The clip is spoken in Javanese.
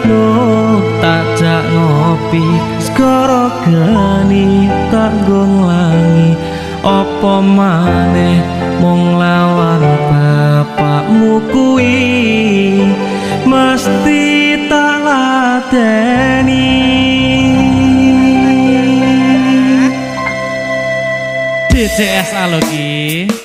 Retno tak jak ngopi, segara geni tak nggo nglangi. Apa maneh mung lawan bapakmu kuwi mesti tak ladeni. DCS Aloki.